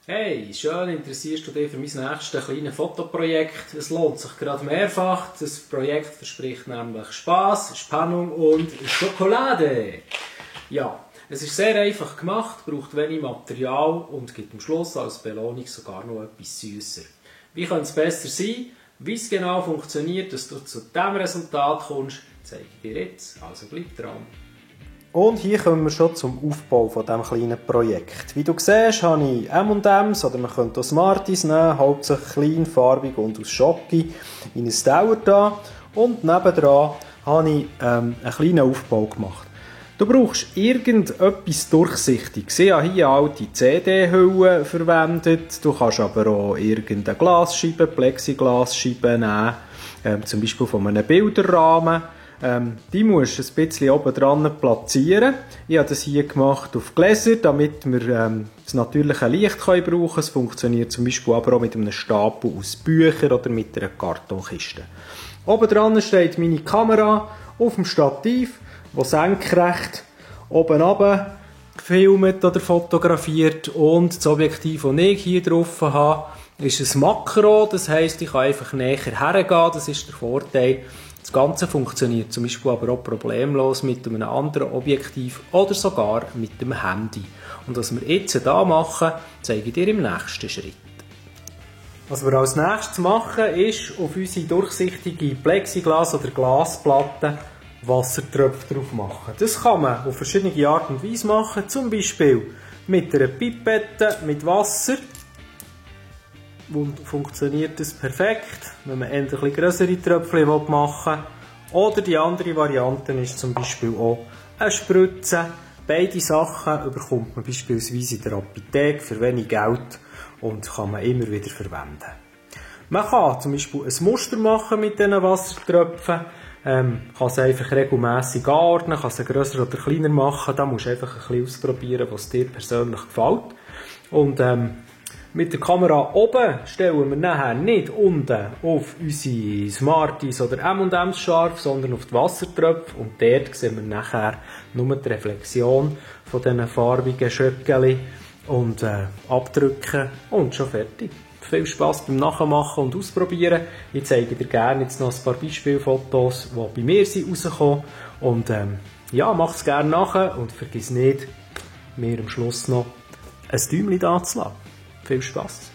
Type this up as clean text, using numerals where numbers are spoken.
Hey, schön interessierst du dich für mein nächstes kleines Fotoprojekt. Es lohnt sich gerade mehrfach. Das Projekt verspricht nämlich Spass, Spannung und Schokolade. Ja, es ist sehr einfach gemacht, braucht wenig Material und gibt am Schluss als Belohnung sogar noch etwas süßer. Wie könnte es besser sein? Wie es genau funktioniert, dass du zu diesem Resultat kommst, zeige ich dir jetzt. Also bleib dran. Und hier kommen wir schon zum Aufbau von diesem kleinen Projekt. Wie du siehst, habe ich M&M's, oder man könnte auch Smarties nehmen, hauptsächlich klein, farbig und aus Schoki, in ein Dauer da. Und nebendran habe ich einen kleinen Aufbau gemacht. Du brauchst irgendetwas Durchsichtiges. Ich habe hier eine alte CD-Hülle verwendet. Du kannst aber auch irgendeine Glasscheibe, Plexiglasscheibe nehmen, zum Beispiel von einem Bilderrahmen. Die musst du ein bisschen oben dran platzieren. Ich habe das hier gemacht auf Gläser, damit wir das natürliche Licht brauchen können. Es funktioniert zum Beispiel aber auch mit einem Stapel aus Büchern oder mit einer Kartonkiste. Oben dran steht meine Kamera auf dem Stativ, das senkrecht oben runter gefilmt oder fotografiert. Und das Objektiv, das ich hier drauf habe, ist ein Makro. Das heisst, ich kann einfach näher hergehen. Das ist der Vorteil. Das Ganze funktioniert zum Beispiel aber auch problemlos mit einem anderen Objektiv oder sogar mit dem Handy. Und was wir jetzt hier machen, zeige ich dir im nächsten Schritt. Was wir als nächstes machen, ist auf unsere durchsichtige Plexiglas- oder Glasplatte Wassertröpfe drauf machen. Das kann man auf verschiedene Art und Weise machen, zum Beispiel mit einer Pipette mit Wasser. Und funktioniert das perfekt, wenn man ein bisschen grössere Tröpfchen machen will. Oder die andere Variante ist zum Beispiel auch eine Spritze. Beide Sachen bekommt man beispielsweise in der Apotheke für wenig Geld und kann man immer wieder verwenden. Man kann zum Beispiel ein Muster machen mit diesen Wassertröpfen. Kann es einfach regelmässig anordnen, kann es grösser oder kleiner machen. Da musst du einfach ein bisschen ausprobieren, was dir persönlich gefällt. Und mit der Kamera oben stellen wir nachher nicht unten auf unsere Smarties oder M&M's scharf, sondern auf die Wassertröpfe. Und dort sehen wir nachher nur die Reflexion von diesen farbigen Schöckchen und abdrücken und schon fertig. Viel Spass beim Nachmachen und Ausprobieren. Ich zeige dir gerne jetzt noch ein paar Beispielfotos, die bei mir sind rausgekommen. Und ja, mach es gerne nachher und vergiss nicht, mir am Schluss noch ein Däumchen da zu lassen. Viel Spass!